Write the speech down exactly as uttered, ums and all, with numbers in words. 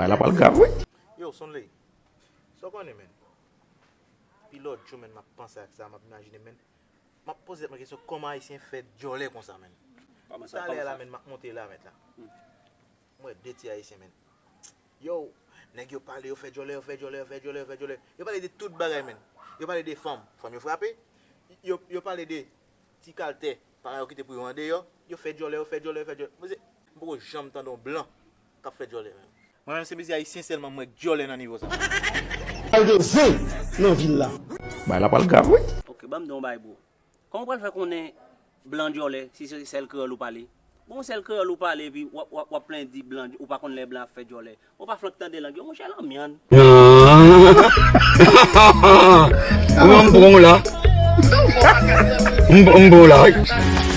Bagay la pral grav, wi. Yo, Sonley, sa w konnen, men? Pi lòt jou, men, m ap panse ak sa, m ap imajine, men. M ap poze tèt mwen kesyon, kòman Ayisyen fè dyòlè konsa, men? Talè a la, men, m ap monte la, mèt la. M wè de ti Ayisyen, men. Yo, nèg yo pale, yo fè dyòlè, yo fè dyòlè, yo fè dyòlè, yo fè dyòlè. Yo pale de tout bagay, men. Yo pale de fanm, fanm yo frape. Yo, yo pale de ti kal tè, paran yo kite pou yo andeyò. Yo fè dyòlè, yo fè dyòlè, yo fè dyòlè. Mwen se, m poko janm tande yon blan k ap fè dyòlè, men. Mwen menm se mezi Ayisyen sèlman m wè k dyòlè nan nivo sa. Al gen zen nan vil la. Bagay la pral grav, wi. Ok, ban m di yon bagay, bro. Kòman w pral fè konnen blan dyòlè si se sèl kreyòl ou pale? Bon, sèl kreyòl ou pale, epi w ap, w ap, w ap plenyen di blan, ou pa konn lè blan ap fè dyòlè. Ou pa flank tande lang yo, monchè, lanmyann. Ou an bon la. M bon la, wi.